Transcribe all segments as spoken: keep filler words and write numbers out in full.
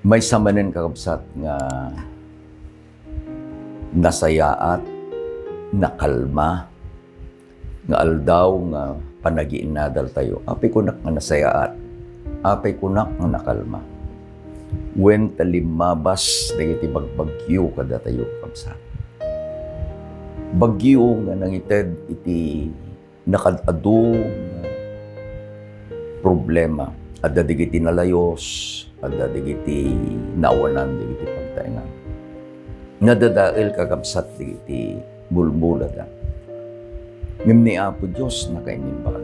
Maysa manen, kakabsat, nga nasayaat, nakalma, nga aldaw nga panagiinnadaltayo. Apay kunak nga nasayaat? Apay kunak nga nakalma? Wen ta limmabas dagiti bagbagyo kadatayo, kakabsat. Bagyo nga nangited iti nakaad-adu nga problema. Adda dagiti nalayos, adda dagiti naawanan dagiti pagtaengan. Nadadael, kakabsat, dagiti bulbulada. Ngem ni Apo Dios nakainimbag.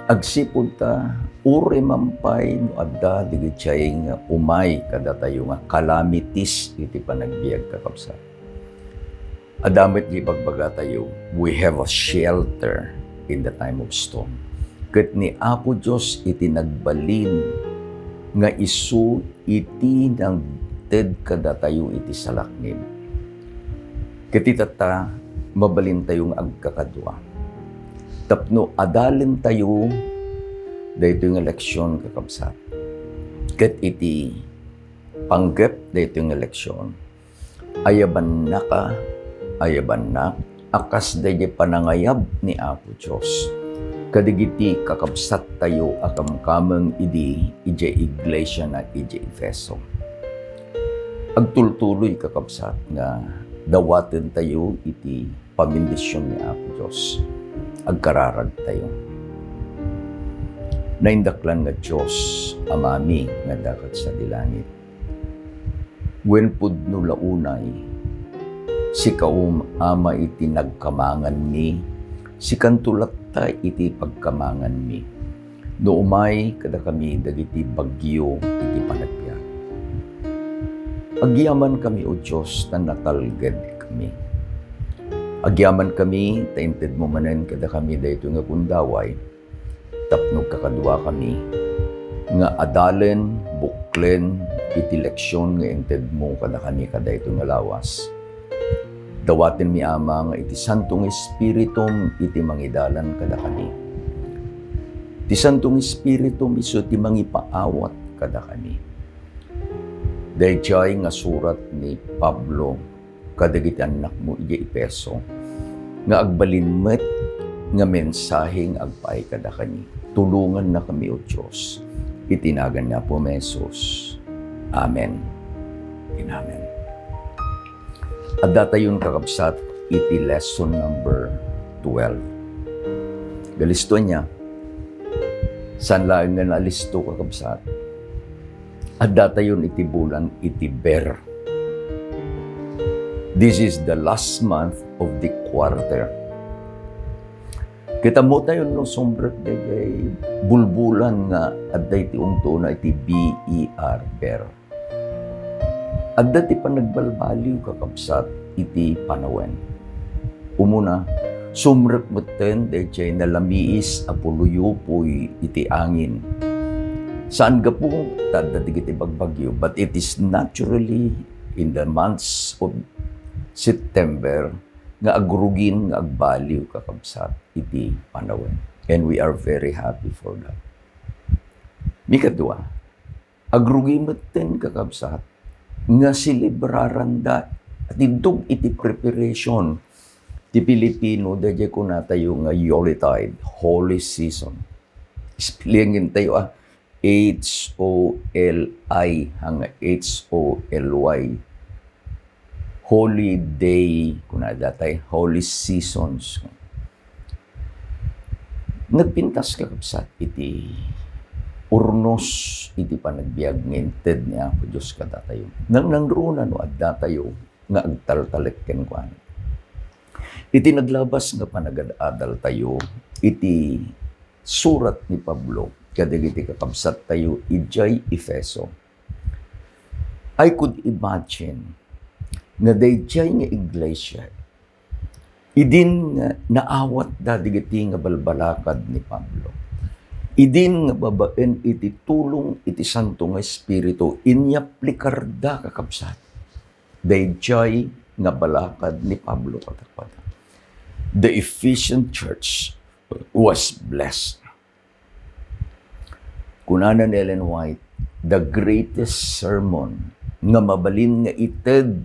Agsipud ta, uray man pay no adda dagiti nga umay kadatayo nga calamities iti panagbiag, kakabsat. Adda met nga ibagbagatayo, we have a shelter in the time of storm. Ket ni Apo Dios iti nagbalin nga isu iti nangted kadatayo iti salaknib. Ket itatta, mabalintayo nga agkakadua tapno adalentayo daytoy nga leksion, kakabsat. Ket iti panggep daytoy nga leksion, ayabannaka, ayabannak a kas daydi panangayab ni Apo Dios kadagiti kakabsattayo a kamkameng idi idiay iglesiana idiay Efeso. Agtultuloy, kakabsat, nga dawatentayo iti pamindision ni Apo Dios. Agkararagtayo. Naindaklan nga Dios, Amami nga adda sadi langit, wen pudno la unay, sika, Ama, iti nagkamanganmi, sikanto latta iti pagkamanganmi. No umay kadakami dagiti bagyo iti panagbiag, agyamankami, O Dios, ta natalgedkami. Agyamankami ta intedmo manen kadakami daytoy nga gundaway, tapno agkakaduakami nga adalen, buklen iti leksion nga intedmo kadakami kadaytoy nga lawas. Dawatenmi, Ama, nga iti Santo nga Espiritum iti mangidalan kadakami. Ti Santo nga Espiritum isu ti mangipaawat kadakami. Daydiay nga surat ni Pablo kadagiti annakmo idiay Efeso nga agbalin met nga mensahe nga agpaay kadakami. Tulongannakami, O Dios, iti nagan ni Apo Jesus. Amen. Amen. Addatayon, kakabsat, iti lesson number twelve. Galisto ania? Saan laeng nga naalisto, kakabsat? Addatayon iti bulan iti Ber. This is the last month of the quarter. Ket ammotayon no sumrek daydiay bulbulan nga adda iti ungtona iti B E R, Ber. Adda ti panagbalbaliw, kakabsat, iti panawen. Umuna, sumrek metten daydiay nalamiis a puluyupoy iti angin. Saan gapu ta adda dagiti bagbagyo, but it is naturally in the months of September nga agrugin nga agbaliw, kakabsat, iti panawen. And we are very happy for that. Mikadua, agrugi metten, kakabsat, nga selebraranda, tiddog iti preparation ti Pilipino, daydiay kunatayo nga Yolitide, holy season. Spellingentayo, ah, H O L I, hanga H O L Y. Holy day, kuna datay, holy seasons. Nagpintas, kakabsat, iti urnos iti panagbiag nga inted ni Apo Dios kadatayo. Nang nangruna no addatayo nga agtaltalek kenkuana. Iti naglabas nga panagad-adaltayo iti surat ni Pablo kadagiti kakabsattayo idiay Efeso, I could imagine nga daydiay nga iglesia, idin nga naawatda dagiti nga balbalakad ni Pablo, idin nga babaen iti tulong iti Santo nga Espiritu, inyaplikarda, kakabsat, daydiay nga balakad ni Pablo kadakuada. The Ephesian church was blessed. Kunana ni Ellen White, the greatest sermon nga mabalin nga ited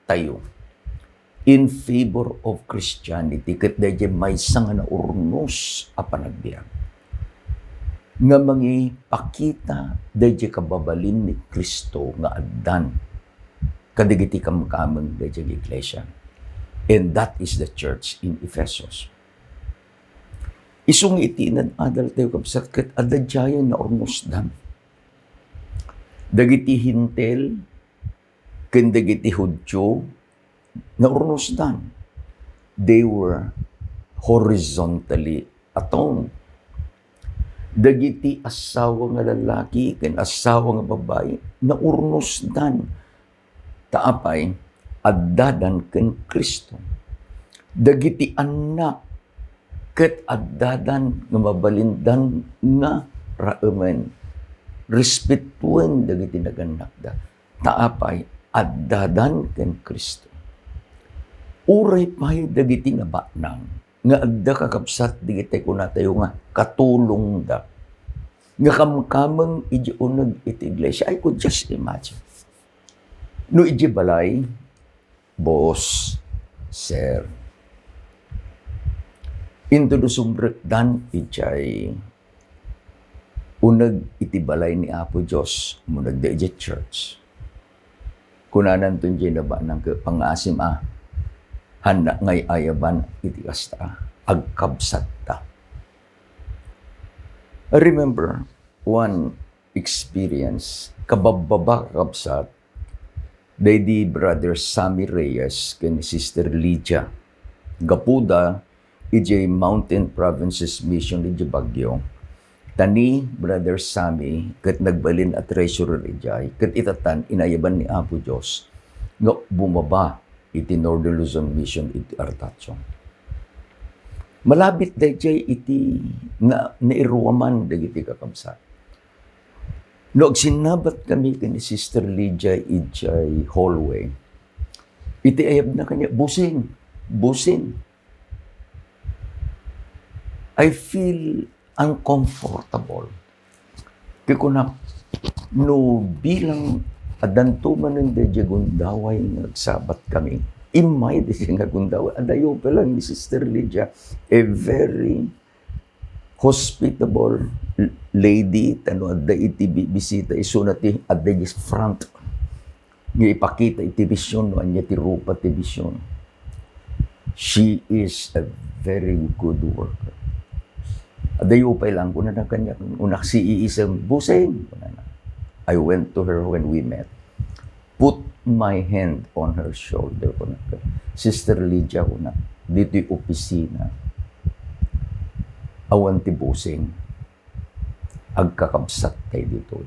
tayo in favor of Christianity, ket daydiay maysa nga naurnos a panagbiag nga mangipakita daydiay kababalin ni Cristo nga addan kadagiti kamkameng daydiay iglesia. And that is the church in Ephesus. Isu nga iti inad-adal tayo, kabsat, ket adda diayen naurnosdan. Dagiti Hentil ken dagiti Judio, naurnosdan. They were horizontally atoned. Dagiti asawa nga lalaki ken asawa nga babai, naurnosdan. Ta apay, addadan ken Cristo. Dagiti annak ket addadan nga mabalindan nga raemen. Respetuen dagiti nagannakda. Ta apay, addadan ken Cristo. Uray pay dagiti nabanag nga adda, kakabsat, dagiti kunatayo nga katulongda nga kamkameng idiay uneg iti iglesia. I could just imagine. No idiay balay, boss, sir, introducemrekdan idiay uneg iti balay ni Apo Dios, umunegda idiay church. Kunananto diay nabanag ket, "Pangngaasim a, haannak nga ay-ayaban iti kasta, agkabsatta." I remember one experience, kababbaba, kakabsat, daydi Brother Sammy Reyes ken Sister Lydia. Gapuda idiay Mountain Provinces Mission idiay Baguio. Ta ni Brother Sammy ket nagbalin a treasurer idiay, ket itatan, inayaban ni Apo Dios nga bumaba iti Northern Luzon Mission iti Artacho. Malabit daydiay iti na-, nairuaman dagiti kakabsat. No agsinnabat kami ken ni Sister Lydia idiay hallway, iti ayabna kaniak, "Bossing, bossing, I feel uncomfortable." Ket kunak, no bilang addanto manen daydiay gundaway nga agsabat kami, immay daydiay nga gundaway, adayo pay lang ni Sister Lydia, a very hospitable lady, ta no adda iti bi-, bisita, isuna ti adda iti front nga ipakita iti vision no ania ti rupa ti vision. She is a very good worker. "Adayo pay lang," kunana kaniak, "unak siiisem, bossing," kunana. I went to her when we met. "Put my hand on her shoulder," kunak. "Sister Lydia," kunak, "ditoy opisina, awan ti bossing. Agkakabsat tayo ditoy.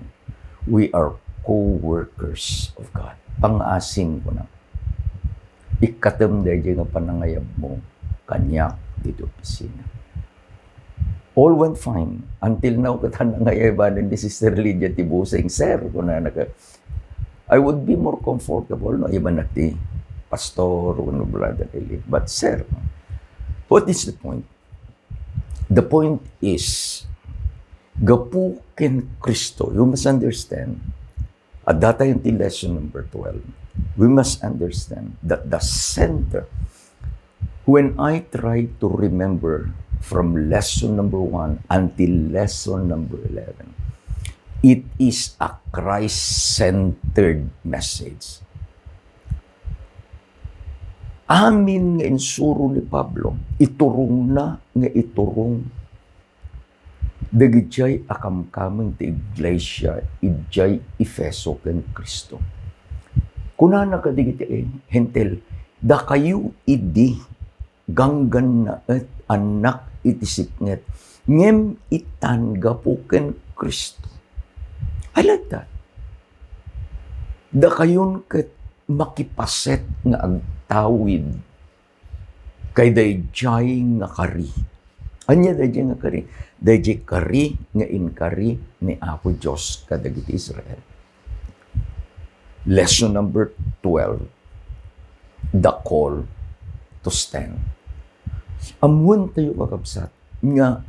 We are co-workers of God. Pangngaasim," kunak, "ikkatem daydiay nga panangayabmo kaniak ditoy opisina." All went fine. Until now, ket haanna nga ayabanen ni Sister Lydia ti bossing, "Sir," kunana ket, "I would be more comfortable no ayabannak ti pastor wenno Brother Eli. But, sir," what is the point? The point is, gapu ken Cristo, you must understand, at that time, ti lesson number twelve, we must understand that the center, when I try to remember from lesson number one until lesson number eleven, it is a Christ-centered message. Amin nga insuro ni Pablo, iturongna nga iturong dagijay a kamkameng ti iglesia idiay Efeso ken Cristo. Kunana kadagiti Hentil, "Dakayo idi ganggannaet, annak iti sipnget, ngem itan gapu ken Cristo." I like that. Dakayon ket makipaset nga agtawid kay daydiay nga kari. Ania daydiay nga kari? Daydiay kari nga inkari ni Apo Dios kadagiti Israel. Lesson number twelve, the call to stand. Ammoentayo, kakabsat, nga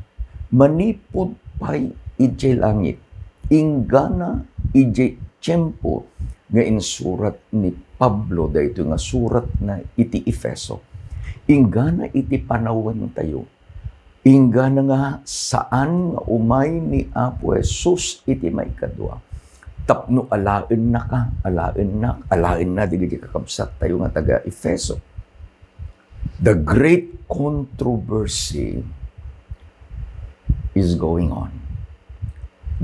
manipud pay idiay langit, inggana idiay tiempo nga insurat ni Pablo daytoy nga suratna iti Efeso. Inggana iti panawen tayo, inggana nga saan nga umay ni Apo Jesus iti maikadua tapno alaennaka, alaennak, alaenna dagiti kakabsat tayo nga taga-Efeso. The great controversy is going on.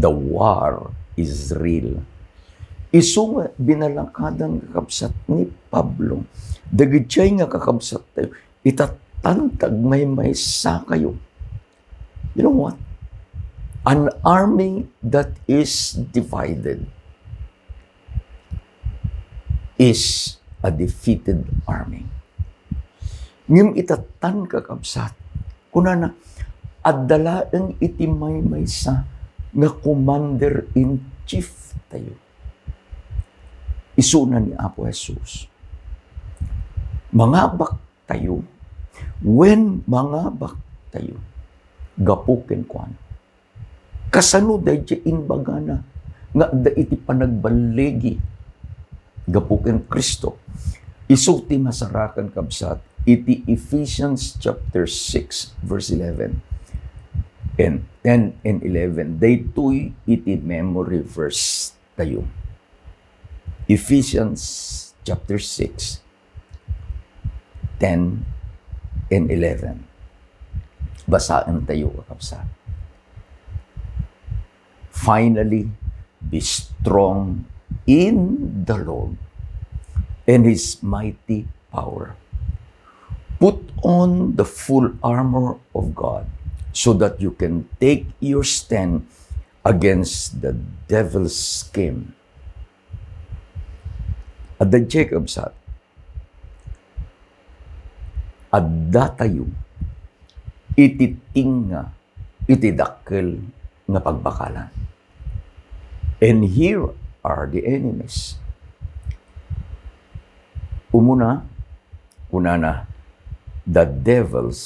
The war is real. Isu nga binalakadan, kakabsat, ni Pablo, dagidiay nga kakabsat tayo, itattan ti agmaymaysa kayo. You know what? An army that is divided is a defeated army. Ngem itattan, kakabsat, kunana, adda laeng iti maymaysa nga commander in chief tayo. Isuna ni Apo Jesus. Mangabak tayo, wen mangabak tayo, gapu kenkuana. Kasano daydiay imbagana nga adda iti panagballigi gapu ken Cristo? Isu ti masarakan, kabsat, iti Ephesians chapter six, verse eleven and ten and eleven. Daytoy iti memory verse tayo. Ephesians chapter six, ten and eleven. Basaen tayo, kakabsat. "Finally, be strong in the Lord and his mighty power. Put on the full armor of God so that you can take your stand against the devil's scheme." Adda, kakabsat, adda tayo iti tinga iti dakkel nga pagbakalan. And here are the enemies. Umuna, kunana, the devil's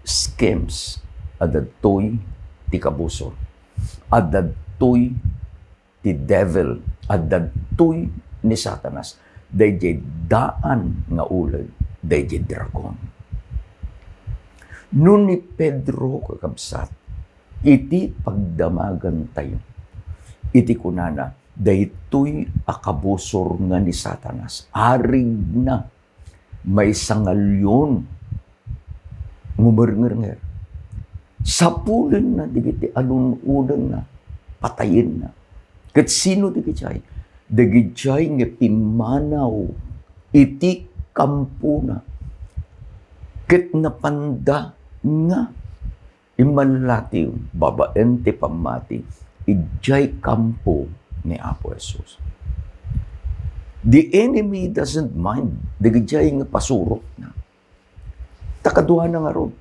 schemes. Adda daytoy ti kabusor. Adda daytoy ti devil, adda daytoy ni Satanas, daydiay daan nga uleg, daydiay dragon. No ni Pedro, kakabsat, iti pagdamagan tayo, iti kunana, daytoy a kabusor nga ni Satanas, arigna, maysa nga leon, ngumernger. Sapulenna dagiti alun-odenna, patayenna. Ket sino dagidiay? Dagidiay nga pimmanaw iti kampona. Ket napanda nga immallatiw babaen ti pammati idiay kampo ni Apo Jesus. The enemy doesn't mind dagidiay nga pasurotna. Ta kaduana ngarud,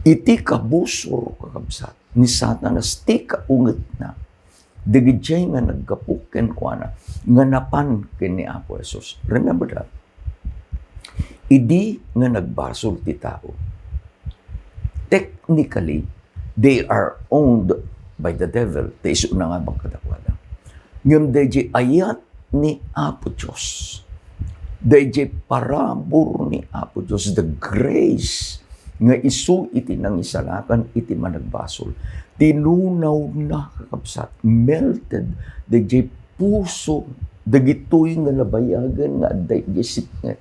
iti kabusor, kakabsat, ni Satanas ti kaungetna, dagidiay nga naggapu kenkuana nga napan ken ni Apo Jesus. Remember that. Idi nga nagbasol ti tao, technically, they are owned by the devil. Ta isu nangabak kadakuada. Ngem daydiay ayat ni Apo Dios, daydiay parabur ni Apo Dios, the grace nga isu iti nangisalakan iti managbasol, tinunawna, kakabsat, melted daydiay puso dagitoy nga nabayagen nga adda idiay sipnget.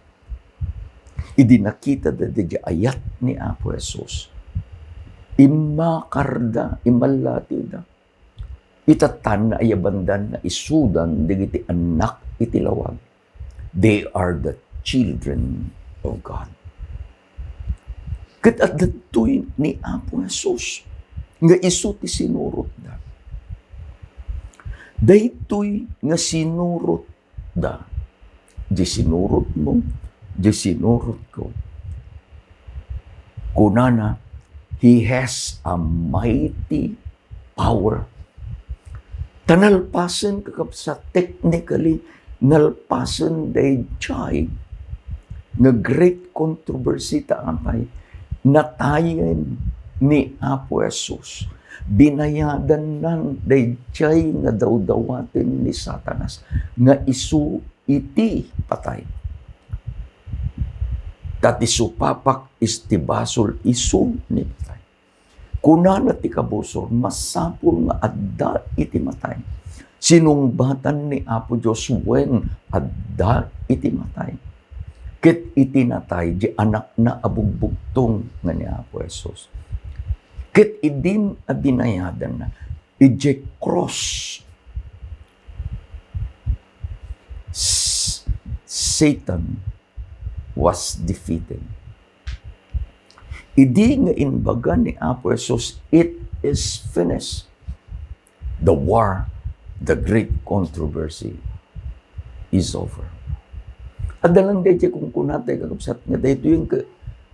Idi nakitada daydiay ayat ni Apo Jesus, immakarda, immallatiwda. Itattan nga ayabandan nga isudan dagiti annak iti lawag. They are the children of God. Ket adda daytoy ni Apo Jesus nga isu ti sinurotda. Daytoy nga sinurotda, di sinurotmo, di sinurotko. Kunana, "He has a mighty power." Ta nalpasen, kakabsat, technically, nalpasen daydiay nga great controversy ta apay, natayen ni Apo Jesus. Binayadannan daydiay nga dawdawaten ni Satanas nga isu iti patay. Ta ti supapak iti basol isu ni patay. Kunana ti kabusor, masapul nga adda iti matay. Sinungbatan ni Apo Dios wen adda iti matay. Ket iti natay, di anakna a bugbugtong nga ni Apo Jesus. Ket idin a binayadanna, idiay cross, S-, Satan was defeated. Idi nga imbaga ni Apo Jesus, "It is finished." The war, the great controversy is over. Adda lang daytoy kunkunatay, kakabsat, nga daytoy nga,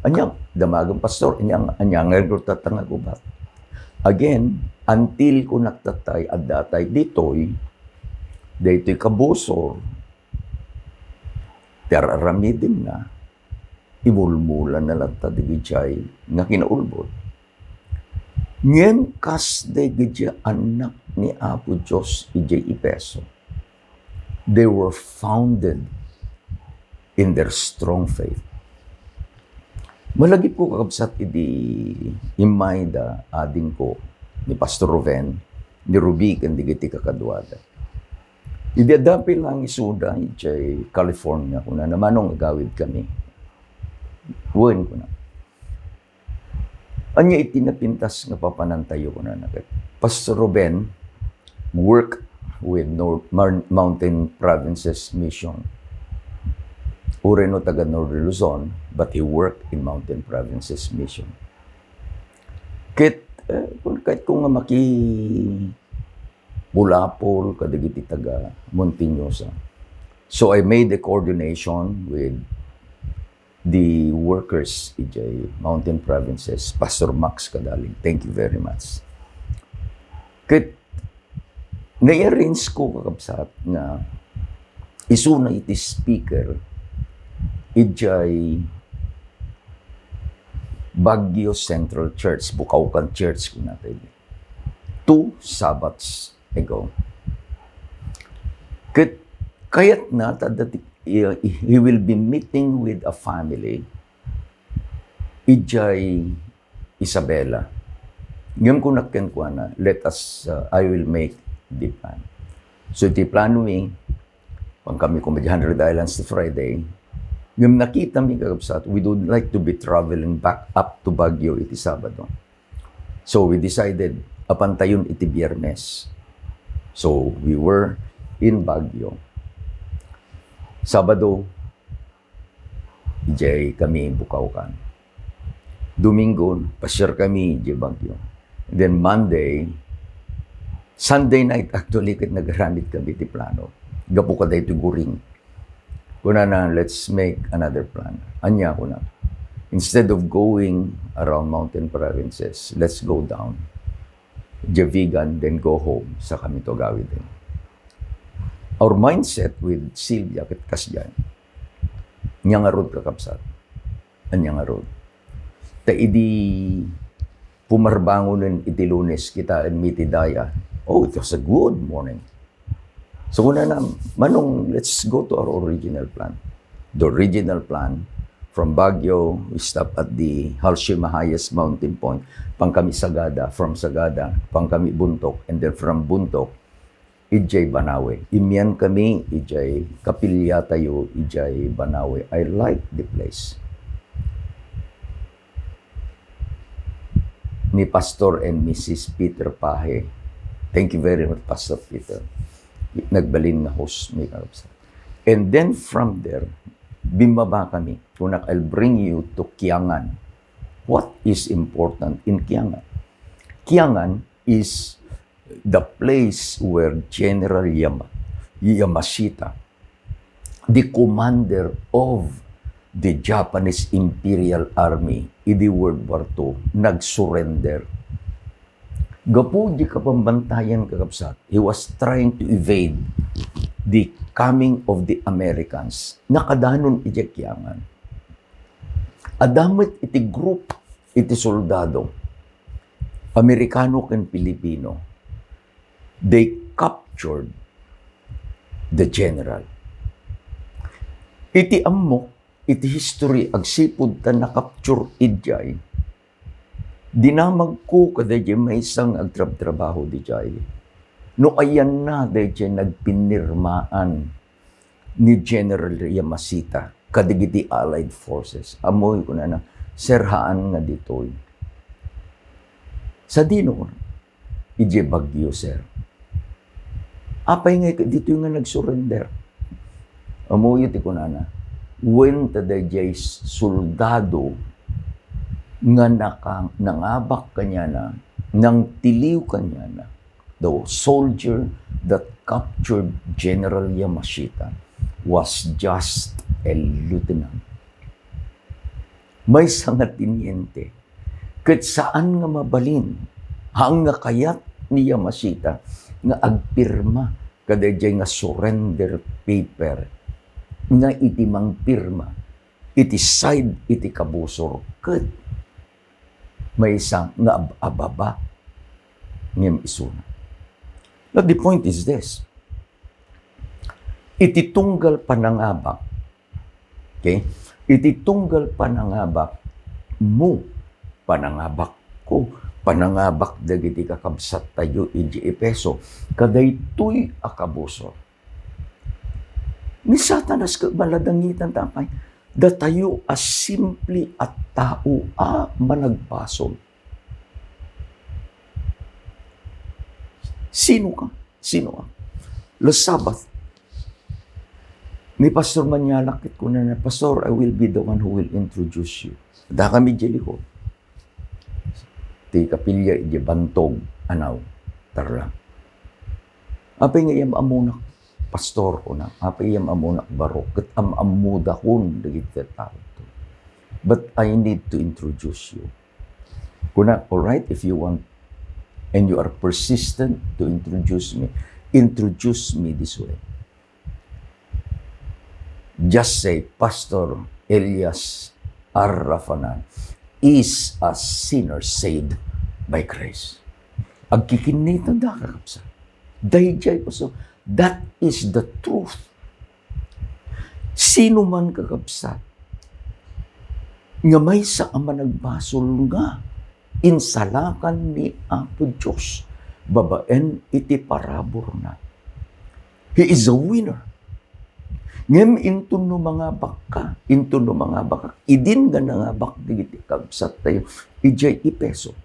anya, damagan, Pastor, anya, anya nga tatangag ubat. Again, until ko nagtatay, adda tay ditoy, daytoy kabusor, ti ar-aramidenna, imulmulana latta dagiti nga kinaulbod. Ngem kas dagiti annak ni Apo Dios idiay Efeso, they were founded in their strong faith. Malagipko, kakabsat, idi immay da adingko ni Pastor Ruben, ni Ruby, ken dagiti kakaduada. Idi adda pay lang isuda idiay California, kunana, "Manong, agawidkami." "Wen," kuna. "Ania iti napintas nga papanantayo?" kunana ket. "Pastor Ruben work with Nor-, Mar-, Mountain Provinces Mission. Uray no taga Northern Luzon, but he worked in Mountain Provinces Mission." Ket, eh, kun ket ko nga maki-, bulapol kadagiti taga Muntinlusa. So I made a coordination with the workers idiay Mountain Provinces, Pastor Max Kadaling. Thank you very much. Ket nai-arrange ko, kakabsat, nga isuna iti speaker idiay Baguio Central Church, Bukawkan Church, kunata idi. Two Sabbaths ago. Ket kayatna ta dati-, he will be meeting with a family idiay Isabela. Ngem kunak kenkuana, "Let us, uh, I will make the plan." So, iti plan mi, kuan kami koma idiay Hundred Islands ti Friday. Ngem nakita mi, kakabsat, we don't like to be traveling back up to Baguio iti Sabado. So we decided, apantayon iti Biyernes. So we were in Baguio. Sabado, idiay kami Bukawkan. Domingo, pasiar kami idiay Baguio. Then Monday, Sunday night actually, ket nagaramid kami ti plano. Gapu kadaytoy guring. Kunana, "Let's make another plan." Ania, kuna, "Instead of going around mountain provinces, let's go down Javigan, then go home, sa kami to gawid." Our mindset with Sylvia ket kasdiay. Ania ngarud, kakabsat? Ania ngarud? Ta idi pumarbangonen iti Lunes, kitaen mi ti daya. Oh, it was a good morning. So, kunana, "Manong, let's go to our original plan." The original plan, from Baguio, we stop at the Halshe Mahias mountain point. Pangkami Sagada, from Sagada, pangkami Bontoc, and then from Bontoc, idiay Banawe. Immian kami idiay kapiliatayo idiay Banawe. I like the place. Ni Pastor and Missus Peter Pahe. Thank you very much, Pastor Peter. Nagbalin nga host mi, kakabsat. And then from there, bimmaba kami. Kunak, "I'll bring you to Kiangan." What is important in Kiangan? Kiangan is the place where General Yama-, Yamashita, the commander of the Japanese Imperial Army idi World War Two, nag-surrender. Gapu di kapambantayan, kakabsat, he was trying to evade the coming of the Americans. Nakadanon idiay Kiangan. Adda met iti group iti soldado. Amerikano ken Pilipino, they captured the general. Iti ammok, iti history, agsipud ta na-capture idiay, dinamagko kadaydiay maysa nga agtrabtrabaho idiay. No ayanna daydiay nagpinirmaan ni General Yamashita kadagiti Allied Forces. Ammoy, kunana, "Sir, haan nga ditoy." "Sadino?" "Idiay Baguio, sir." "Apay nga ket ditoy nga nagsurrender?" Ammoyo ti kunana, "Wen ta daydiay soldado nga naka-, nangabak kaniana, nangtiliw kaniana, the soldier that captured General Yamashita was just a lieutenant." Maysa nga teniente, ket saan nga mabalin, haan nga kayat ni Yamashita nga agpirma kadaydiay nga surrender paper, nga iti mangpirma, iti side iti kabusor, ket maysa nga ab-, ababa ngem isuna. Now, the point is this. Iti tunggal panangabak, okay? Iti tunggal panangabak mo, panangabak ko, panangabak dagiti kakabsat tayo iti Efeso, kadaytoy a kabusor. Ni Satanas ket maladangitan ta apay? Datayo a simple a tao a managbasol. Sino ka? Sino ka? Last Sabbath, ni Pastor Manyalak ket kunana, "Pastor, I will be the one who will introduce you." Adda kami idiay likod. Ti kapilya idiay bantog, anaw, tarla. "Apay nga iyam-ammonak, Pastor," kuna. "Apay iyam-ammonak, Barok? Ket am-ammodakon dagiti tattao. But I need to introduce you." Kuna, "All right, if you want, and you are persistent to introduce me, introduce me this way. Just say, 'Pastor Elias Arrafanan is a sinner saved by grace.'" Agkikinnitan da, kakabsat. Daydiay, so, that is the truth. Sino man, kakabsat, nga maysa a managbasol nga insalakan ni Apo Dios babaen iti paraburna, he is a winner. Ngem inton no mangabak ka, inton no mangabak ka, idin nga nangabak dagiti kabsat tayo idiay Efeso,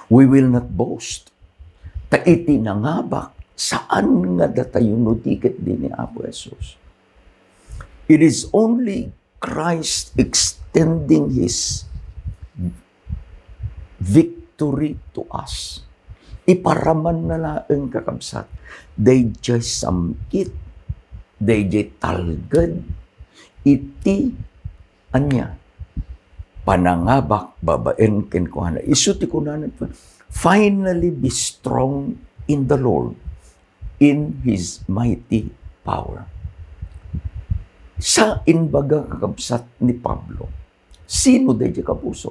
we will not boast. Ta iti nangabak, saan nga datayo no di ket di ni Apo Jesus. It is only Christ extending His victory to us. Iparamanna laeng, kakabsat, daydiay sam-it, daydiay talged, iti ania? Panangabak babaen kenkuana. Isu ti kunana, "Finally be strong in the Lord, in His mighty power." Sa imbaga, kakabsat, ni Pablo, sino daydiay kapuso?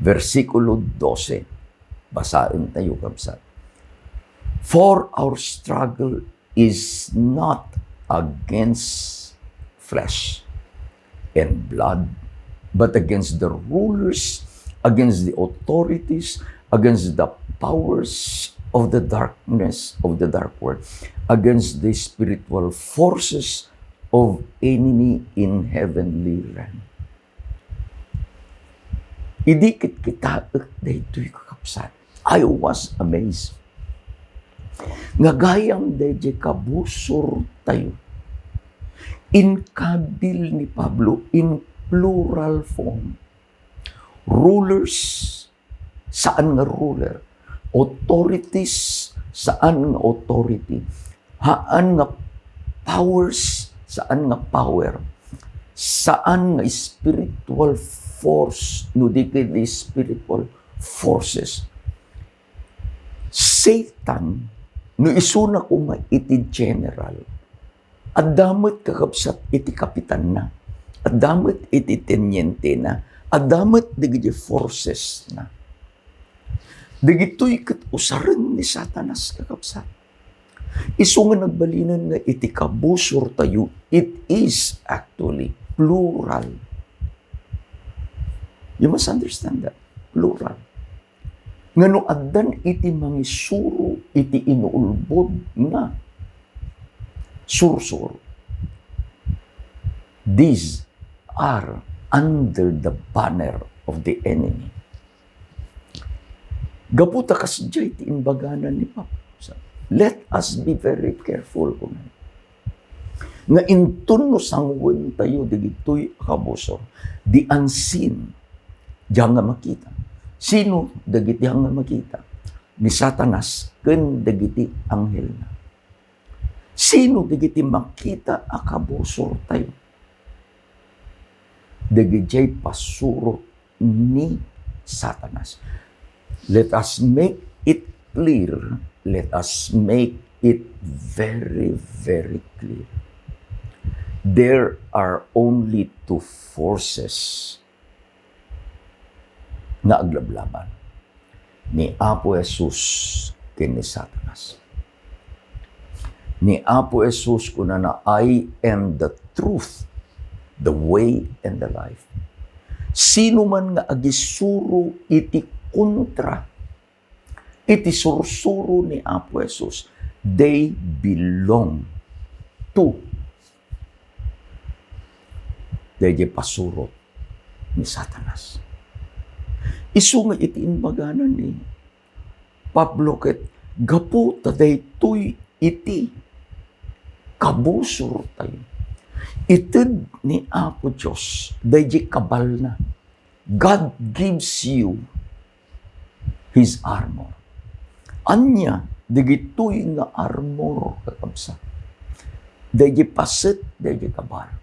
Versikulo dose. Basaen tayo, kabsat. "For our struggle is not against flesh and blood, but against the rulers, against the authorities, against the powers of the darkness of the dark world, against the spiritual forces of enemy in heavenly realm." Idi kitkitaek daytoy, kakabsat, I was amazed nga gayam daydiay kabusor tayo, inkabil ni Pablo in plural form. Rulers, saan nga ruler. Authorities, saan nga authority. Haan nga powers, saan nga power. Saan nga spiritual force, no di ket di spiritual forces. Satan, no isuna koma iti general, adda met, kakabsat, iti kapitanna, adda met iti tenientena, adda met dagiti forcesna. Dagitoy ket usaren ni Satanas, kakabsat. Isu nga nagbalinen nga iti kabusortayo, it is actually plural. You must understand that. Plural. Nga no addan iti mangisuro iti inuulbod nga sursuro, these are under the banner of the enemy. Gapu ta kasdiay ti imbagana ni Pablo. Let us be very careful, kunan. Nga inton no sanguen tayo digitoy a kabusor, the unseen, diyan nga makita. Sino dagiti nga makita? Ni Satanas ken dagiti anghelna. Sino dagiti makita a kabusor tayo? Dagidiay pasurot ni Satanas. Let us make it clear. Let us make it very, very clear. There are only two forces nga aglablaban, ni Apo Jesus ken ni Satanas. Ni Apo Jesus kunana, "I am the truth, the way, and the life." Sino man nga agisuro iti kontra iti sursuro ni Apo Jesus, they belong to daydi pasurot ni Satanas. Isu nga iti imbagana ni Pablo ket gapu ta daytoy iti kabusor tayo. Ited ni Apo Dios daydi kabalna. God gives you His armor. Ania dagitoy nga armor, kakabsat? Daydi paset, daydi kabal.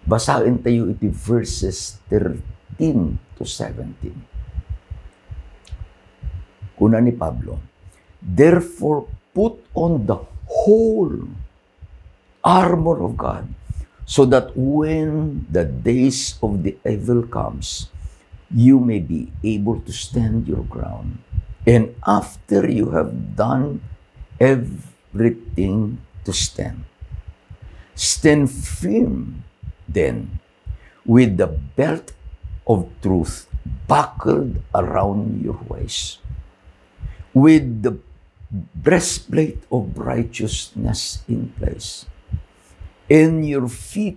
Basaen tayo iti verses thirteen to seventeen. Kuna ni Pablo, "Therefore, put on the whole armor of God, so that when the days of the evil comes, you may be able to stand your ground. And after you have done everything to stand, stand firm then, with the belt of truth buckled around your waist, with the breastplate of righteousness in place, and your feet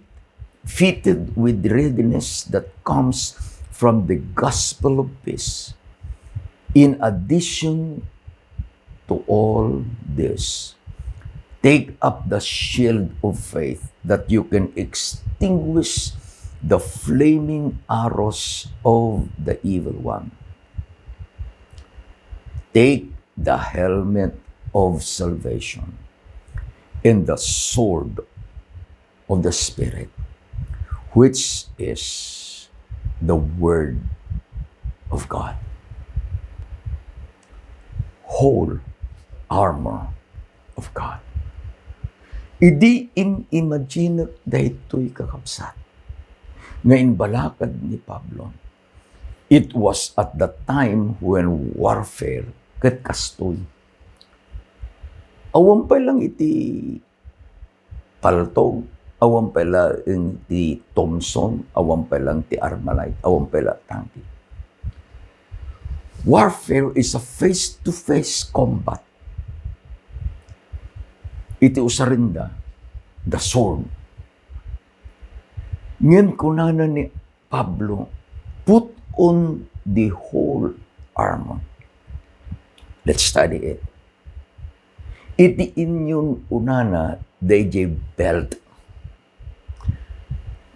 fitted with readiness that comes from the gospel of peace. In addition to all this, take up the shield of faith that you can extinguish the flaming arrows of the evil one. Take the helmet of salvation and the sword of the Spirit, which is the Word of God." Whole armor of God. Idi im-imaginek daytoy, kakabsat, nga imbalakad ni Pablo, it was at the time when warfare ket kastoy. Awan pay lang iti paltog, awan pay lang ti Thompson, awan pay lang ti Armalite, awan pay lang tangke. Warfare is a face-to-face combat. Iti usarenda, the sword. Ngem kunana ni Pablo, "Put on the whole armor." Let's study it. Iti inyon unana, dayjay belt.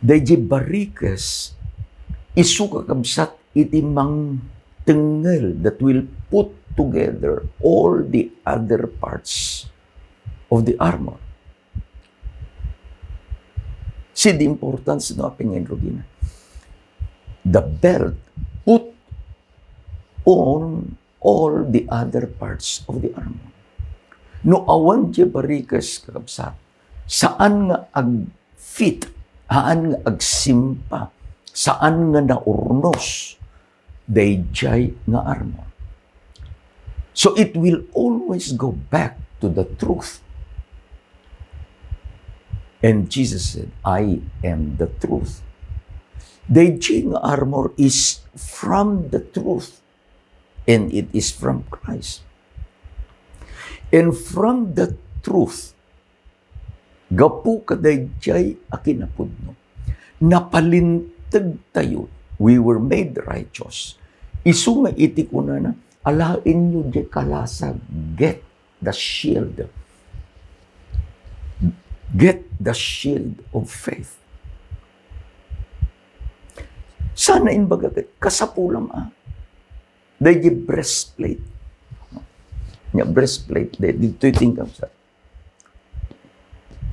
Dayjay barikes, isu, kakabsat, iti mangtengngel that will put together all the other parts of the armor. See the importance, no, Aping Andrew Gina. The belt put on all the other parts of the armor. No awan jay barikes, kakabsat, saan nga ag-fit, saan nga agsimpa, saan nga naurnos daydiay nga armor. So it will always go back to the truth. And Jesus said, "I am the truth." Daydiay nga armor is from the truth, and it is from Christ. And from the truth, gapu kadaydiay a kinapudno, napalinteg tayo. We were made righteous. Isu nga iti kunana, "Alaenyo diay kalasag, get the shield. Get the shield of faith." Sana imbaga ket, kasapulam a. Daydiay breastplate. Nya breastplate, daydiay, ditoy tingkam sa.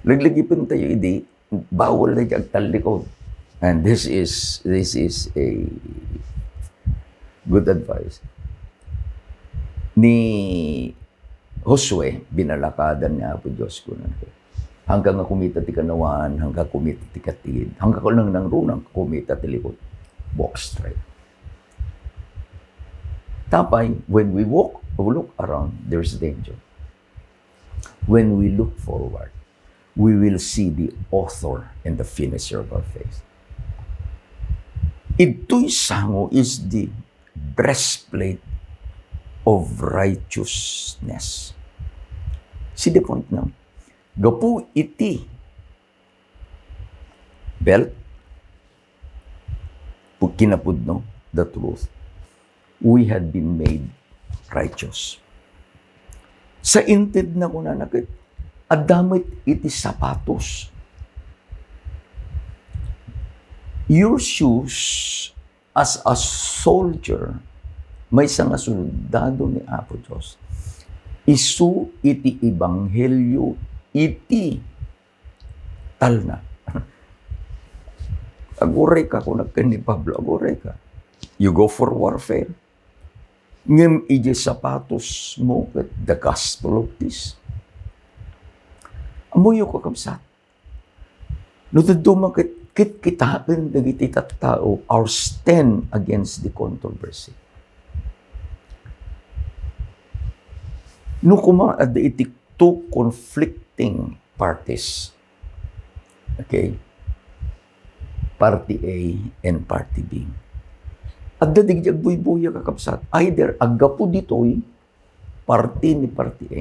Laglagipen tayo idi, bawal na agtallikod. And this is, this is a good advice. Ni Josue, binalakadan ni Apo Dios, kunana, "Hangka nga kumita ti kanawan, hangka kumita ti katid, hangka ko lang nang runang kumita ti likod." Walk straight. Tapay, when we walk, we look around, there's danger. When we look forward, we will see the author and the finisher of our faith. Ito'y sango is the breastplate of righteousness. See the point now? Gapu iti belt, pu-, kinapudno, the truth, we had been made righteous. Sa inted na kunana ket, adda met iti sapatos. Your shoes as a soldier, maysa nga soldado ni Apo Dios, isu iti ebanghelio iti talna. Aguray ka, kunak ken ni Pablo, aguray ka. You go for warfare. Ngem idiay sapatos mo ket the gospel of peace. Ammoyo, kakabsat, no dadduma ket, ket kitaen dagiti tattao our stand against the controversy. No koma adda iti two conflicting parties. Okay? Party A and Party B. Adda dagiti agbuybuya, kakabsat. Either aggapu ditoy, party ni Party A,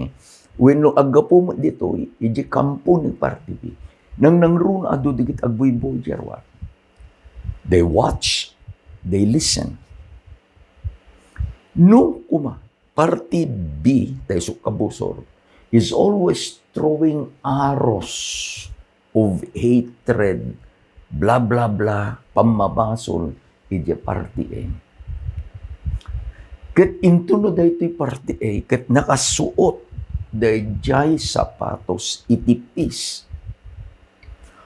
wenno aggapu met ditoy, iti kampo ni Party B. Nangnangruna adu dagiti agbuybuya ruar. They watch, they listen. No koma, Party B, tayo su-, kabusor, is always throwing arrows of hatred, bla, bla, bla, pammabasol, idiay Party A. Ket intono daytoy Party A, ket nakasuot daydiay sapatos iti peace.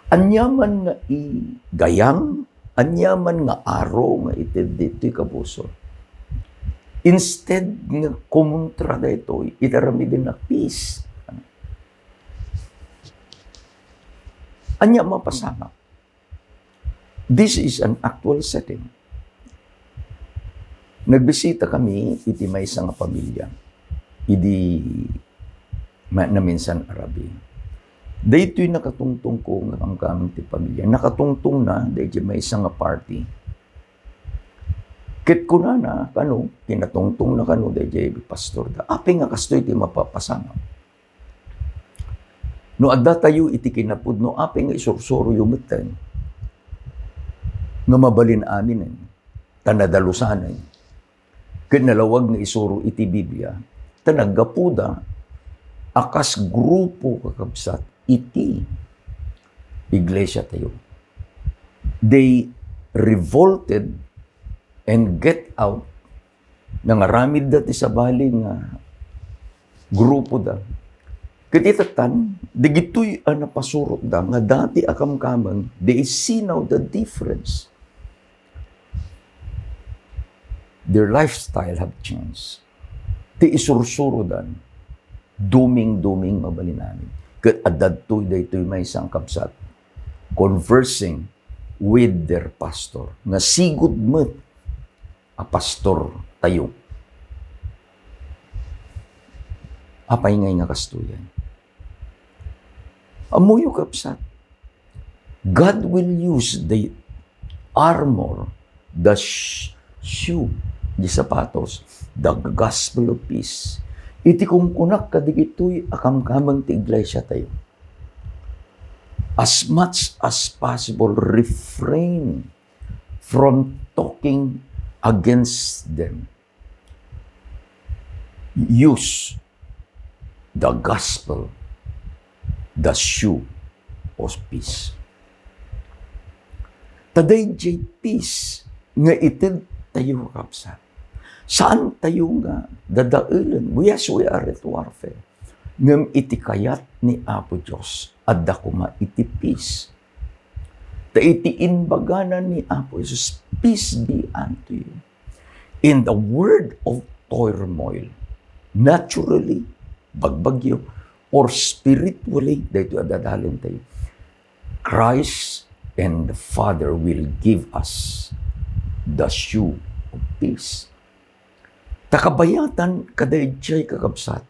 Aniaman nga igayang, aniaman nga aro nga ited ditoy kabusor. Instead nga kumontra daytoy, iti aramiden na peace. Ania mapasamak? This is an actual setting. Nagbisita kami iti maysa nga pamilia idi ma-, naminsan a rabii. Daytoy nakatungtong ko nga kamkam ti pamilia. Nakatungtongna daydiay maysa nga party. Ket kunana kano, kinatungtongna kano daydiay pastorda, "Apay nga kastoy ti mapapasamak? No adda tayo iti kinapudno, apay nga isursuroyo metten nga mabalin-aminen, ta nadalusanen, ket nalawag nga isuro iti Biblia, ta naggapuda a kas grupo, kakabsat, iti iglesia tayo." They revolted and get out. Nangaramidda ti sabali nga grupoda. Ket itattan, dagitoy a napasurotda nga dati a kamkameng, they see now the difference. Their lifestyle have changed. Ti isursurodan, duming-duming mabalin-amin. Ket adda daytoy maysa nga kabsat, conversing with their pastor, nga sigud met a pastor tayo. Apay ngay nga kastoyan? Ammoyo, kabsat, God will use the armor, the sh-, shoe, the sapatos, the gospel of peace. Iti kunkunak kadigitoy a kamkameng ti iglesia tayo, as much as possible, refrain from talking against them. Use the gospel, the shoe of peace. Ta daydiay peace nga ited tayo, kabsat. Saan tayo nga dadaelen? Yes, we are at warfare. Ngem iti kayat ni Apo Dios, adda koma iti peace. Ta iti imbagana ni Apo Jesus, "Peace be unto you." In the world of turmoil, naturally, bagbagyo, or spiritually, daytoy a dadalen tayo, Christ and the Father will give us the shoe of peace. Ta kabayatan kadaydiay, kakabsat,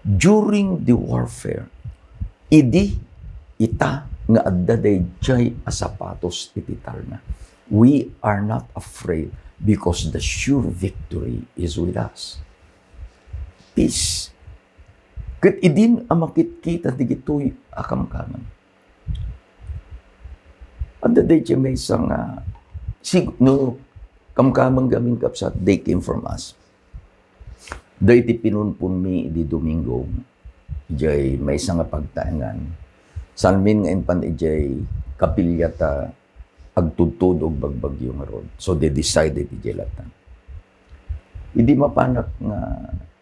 during the warfare, idi ita nga adda daydiay a sapatos iti talna, we are not afraid because the sure victory is with us. Peace. Ket idin a makitkita digitoy a kamkameng, adda daydiay maysa nga, sig-, no, kamkameng gamin, kabsat, they came from us. Daydi pinunponmi idi Domingo, idiay maysa nga pagtaengan. Saanmin nga impan idiay kapilya ta agtudtudog bagbagyo ngarud. So they decided idiay latan. Idi mapanak nga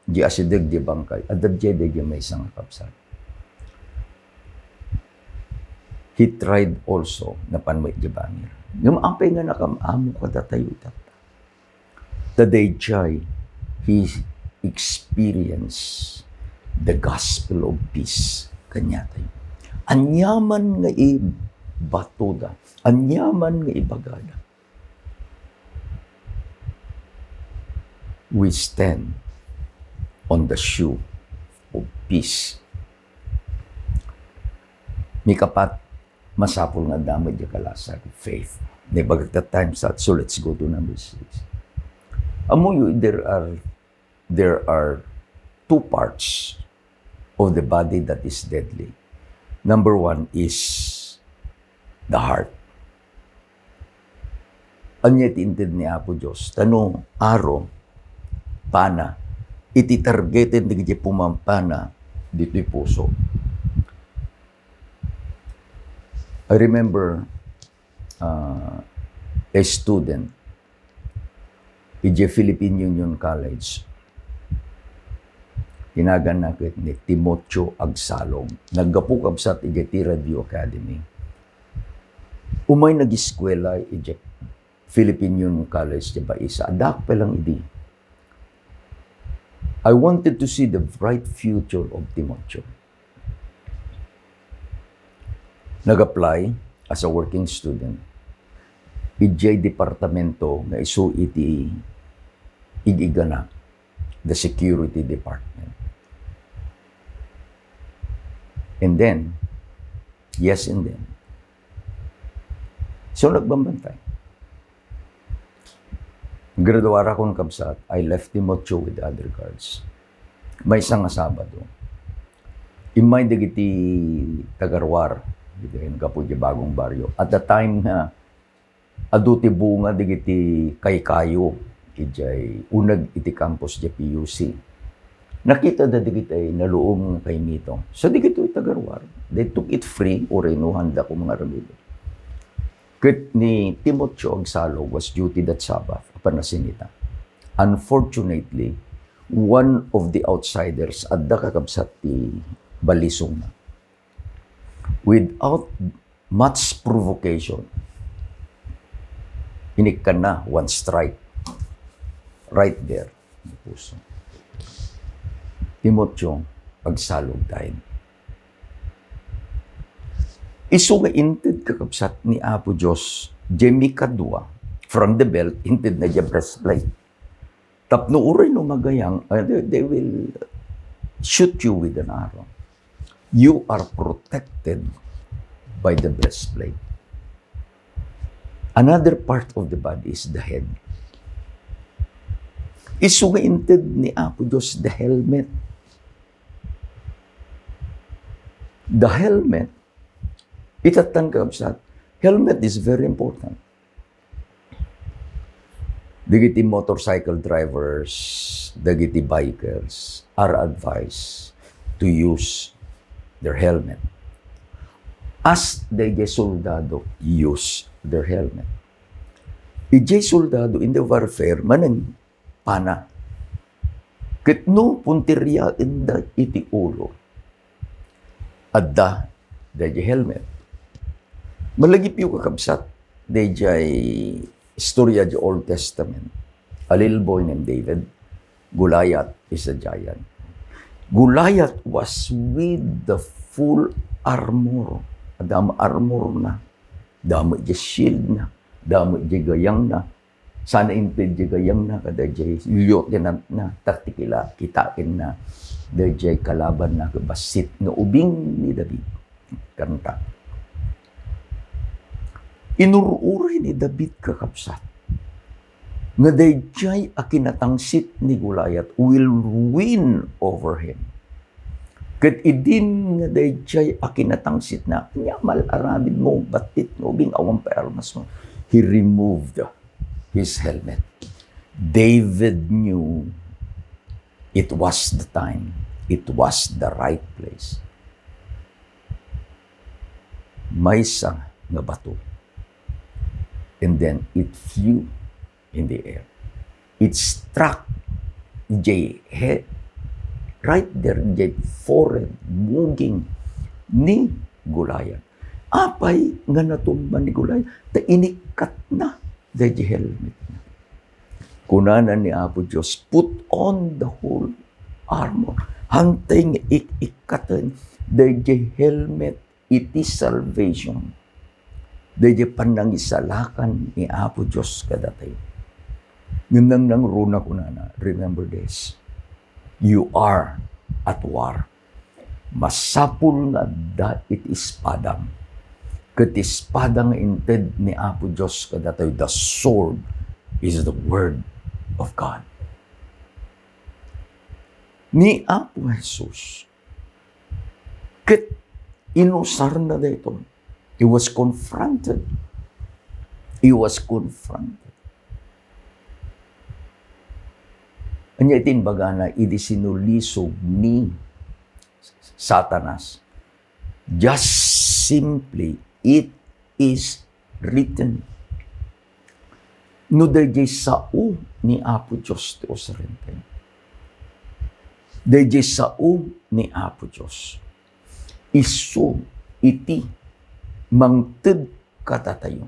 di asideg di bangkay, adda daydiay maysa nga kabsat. He tried also, napan met di bangir. Ngem apay nga nakam-amo kadatayo itatta? Ta daydiay, he experienced the gospel of peace kaniatayo. Aniaman nga ibatoda, aniaman nga ibagada, we stand on the shoe of peace. Mikapat, masapul nga adda met di kalasag, faith. Naimbag ta time sat, so let's go to number six. Ammoyo, there are, there are two parts of the body that is deadly. Number one is the heart. Ania ti inted ni Apo Dios? Ta no aro, pana, iti targeten dagiti pumampana ditoy puso. I remember, uh, a student idiay Philippine Union College. Inaganna ket ni Timoteo Agsalog. Naggapu, kabsat, idiay Tirad View Academy. Umay nagiskuela idiay Philippine Union College ti Baisa. Addaak pay lang idi. I wanted to see the bright future of Timoteo. Nag-apply as a working student idiay departamento nga isu iti ig-igana, the security department. And then, yes, and then. So, nagbambantay. Graduarakon, kabsat, I left Timoteo with other guards. Maysa nga Sabado, immay dagiti taga-Roar, dagiti gapu idiay Bagong Barrio. At the time nga adu ti bunga dagiti kaykayo idiay uneg iti campus idiay P U C. Nakitada dagiti naluom nga kaimito. So, dagitoy taga-Roar, they took it free, uray no, haanda koma nga aramiden. Ket ni Timoteo Agsalog was duty that Sabbath, apan nasinita. Unfortunately, one of the outsiders, adda, kakabsat, ti balisongna. Without much provocation, inikkanna one strike right there. Puso. Timoteo, Agsalog died. Isu nga inted, kakabsat, ni Apo Dios, diay mikadua from the belt, intedna idiay breastplate. Tapno uray no magayang, uh, they, they will shoot you with an arrow. You are protected by the breastplate. Another part of the body is the head. Isu nga inted ni Apo Dios the helmet. The helmet, itattan, kabsat, helmet is very important. Dagiti motorcycle drivers, dagiti bikers are advised to use their helmet. As dayjay soldado use their helmet. Idiay soldado in the warfare, manang pana. Ket no punteriaenda iti ulo, adda dayjay helmet. Malagipyo, kakabsat, dayjay istorya di Old Testament. A little boy named David, Goliath is a giant. Goliath was with the full armor. Adda met armor na. Adda met di shield na. Adda met di gayang na. Saan inted di gayang na, kada di lieutenant na, taktikila, kitaen na, dayjay kalaban na, bassit nga ubing ni David. Kanta. Inur-uray ni David, kakabsat, nga dayjay a kinatangsit ni Goliath will win over him. Ket idin nga dayjay a kinatangsit na, ania mal aramid mo, battit nga ubing, awan pay armas mo. He removed his helmet. David knew it was the time, it was the right place. Maysa nga bato. And then it flew in the air. It struck idiay head, right there, idiay forehead, muging ni Goliath. Apay nga natumba ni Goliath? Ta inikkat na dayjay helmet na. Kunana ni Apo Dios, "Put on the whole armor." Hantay nga ik-ikkaten dayjay helmet iti salvation. Dayjay panangisalakan ni Apo Dios kadatayo. Ngem nangnangruna, kunana, remember this, you are at war. Masapul nga adda iti espadam. Ket ti espada nga inted ni Apo Dios kadatayo, the sword is the word of God. Ni Apo Jesus, ket inusarna daytoy. He was confronted. He was confronted. Ania iti imbagana idi sinulisog ni Satanas? Just simply, it is written. No dayjay sao ni Apo Dios ti usarentayo, dayjay sao ni Apo Dios, isu iti mangted kadatayo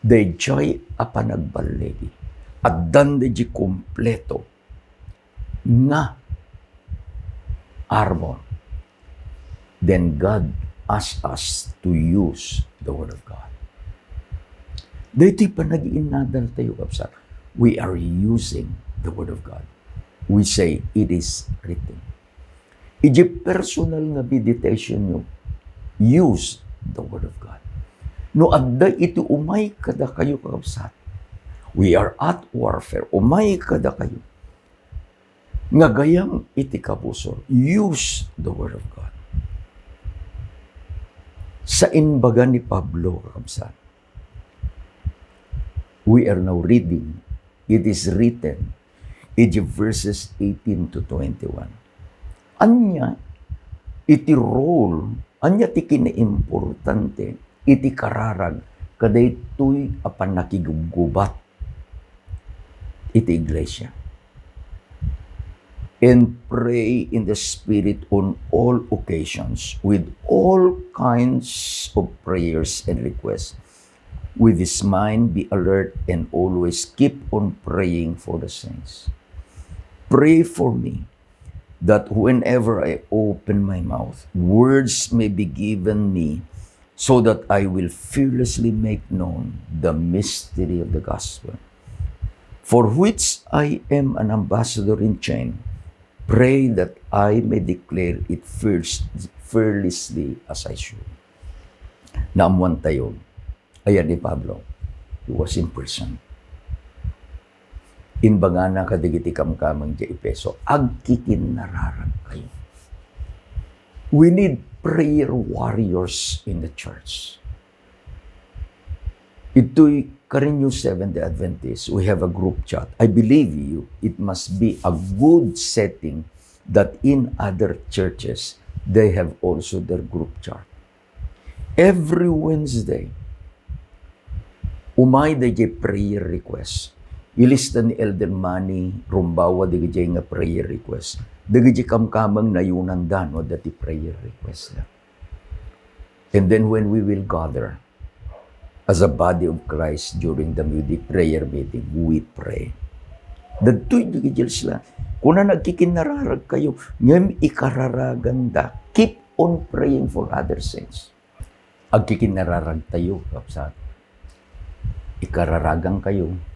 dayjay a panagballigi. Addan dayjay kompleto nga armor. Then God asks us to use the Word of God. Daytoy panagiinnadaltayo, kabsat. We are using the Word of God. We say, "It is written." Idiay personal nga meditation nyo, use the Word of God. No adda iti umay kadakayo, kakabsat, we are at warfare, umay kadakayo nga gayam iti kabusor, use the Word of God. Sa imbaga ni Pablo, kakabsat, we are now reading, it is written, iti verses eighteen to twenty-one. Ania iti role, ania ti kinaimportante iti kararag kadaytoy a pannakigubgubat iti iglesia? "And pray in the Spirit on all occasions, with all kinds of prayers and requests. With this mind, be alert and always keep on praying for the saints." Pray for me that whenever I open my mouth, words may be given me so that I will fearlessly make known the mystery of the gospel, for which I am an ambassador in chain. Pray that I may declare it first, fearlessly as I should. Naammoantayo, ayan ni Pablo, he was in prison. Imbagana kadagiti kamkameng di Efeso, agkikinnararagkayo. We need prayer warriors in the church. Ito'y Karinyo Seventh-day Adventist, we have a group chat. I believe you, it must be a good setting that in other churches, they have also their group chat. Every Wednesday, umay dayjay prayer request. Ilista ni Elder Manny Rumbawa dagijay nga prayer request. Dagijay kamkameng nayunanda no adda ti prayer request da. And then when we will gather as a body of Christ during the medi-, prayer meeting, we pray. Dagitoy dagijay sila. Kuna nagkikinnararagkayo, ngem ikararaganda. Keep on praying for other saints. Agkikinnararagtayo, kapsat. Ikararagankayo.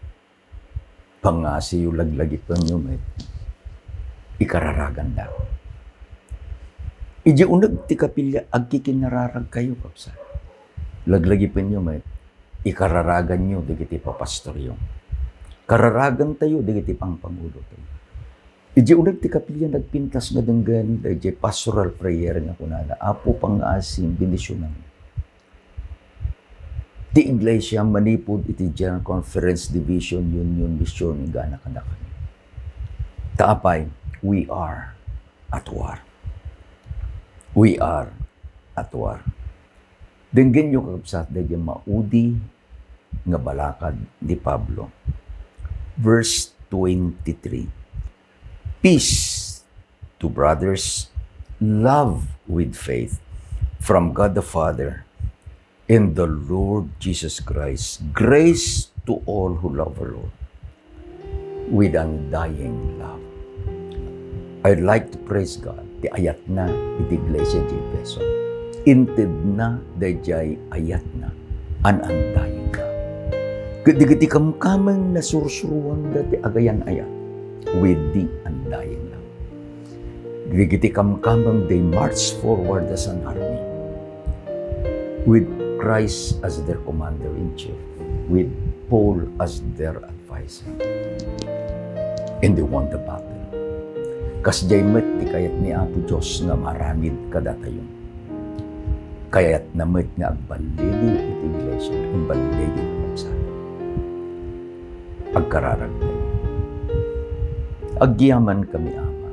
Pangngasiyo, laglagipenyo met. Ikararaganda. Idiay uneg ti kapilya, agkikinnararagkayo, kapsat. Laglagipenyo met. Ikararaganyo dagiti papastoryo. Kararagantayo dagiti pangpangulotayo. Idiay uneg ti kapilya nagpintas nga denggen dayjay pastoral prayer nga kunana, Apo, pangngaasim, bendisionam ti iglesia manipud iti General Conference, Division, Union, Mission, inggana kadakami. Ta apay, we are at war. We are at war. Denggenyo, kakabsat, dayjay maudi nga balakad ni Pablo. Verse twenty-three, Peace to brothers, love with faith, from God the Father and the Lord Jesus Christ. Grace to all who love our Lord with undying love. I'd like to praise God, ti ayatna iti iglesia di Efeso. Intedna dayjay ayatna an undying love. Ket dagiti kamkameng nasursuroanda ti agayan-ayat with the undying love. Dagiti kamkameng, they march forward as an army with Christ as their commander-in-chief, with Paul as their advisor. And they won the battle. Kasdiay met ti kayat ni Apo Dios nga maaramid kadatayo. Kayatna met nga agballigi iti iglesia, agballigi ti kabsat. Agkararagtayo. Agyamankami, Ama,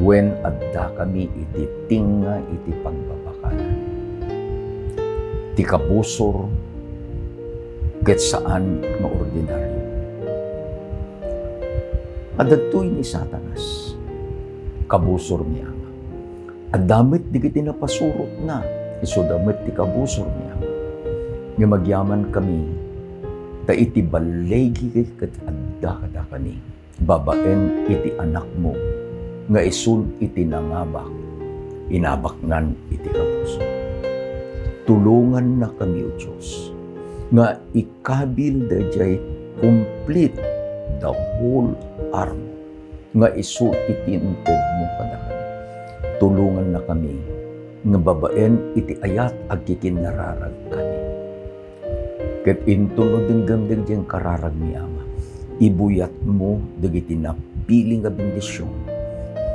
wen addakami iti tinga iti pagbabakalan. Ti kabusor ket saan nga ordinario. Adda daytoy ni Satanas. Kabusormi, Ama. Adda met dagiti napasurotna, isuda met ti kabusormi, Ama. Ngem agyamankami, ta iti balligi ket adda kadakami babaen iti Anakmo nga isun iti nangabak, inabaknan iti kabusor. Tulongannakami, O Dios, nga ikabil dayjay complete, the whole armor nga isu iti intedmo kadakami. Tulongannakami nga babaen iti ayat agkikinnararagkami. Ket inton no denggem dagiti kararagmi, Ama, ibuyatmo dagiti napili nga bendision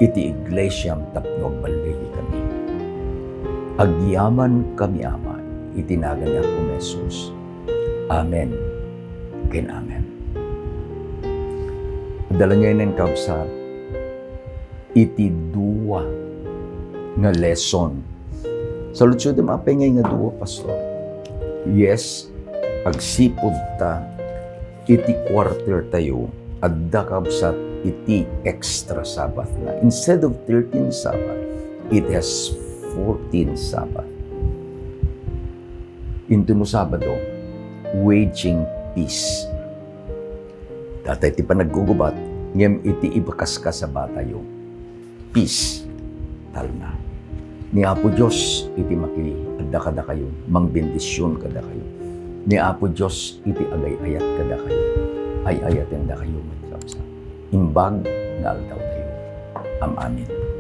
iti iglesiam tapno agballigikami. Agyamankami, Ama, iti nagan ni Apo Jesus. Amen ken amen. Dalangenen, kabsat, iti dua nga lesson. Saludsodem, apay ngay nga dua, Pastor? Yes, agsipud ta iti quarter tayo, adda, kabsat, iti extra Sabbath na. Instead of thirteen Sabbath, it has fourteen Sabbath. Inton no Sabado, waging peace. Dayta ti panaggugubat, ngem iti ibakas-kasabatayo, peace, talna. Ni Apo Dios iti makiadda kadakayo, mangbendision kadakayo. Ni Apo Dios iti agay-ayat kadakayo, ay-ayatendakayo met kabsat. Imbag nga aldaw tayo. Am-amen.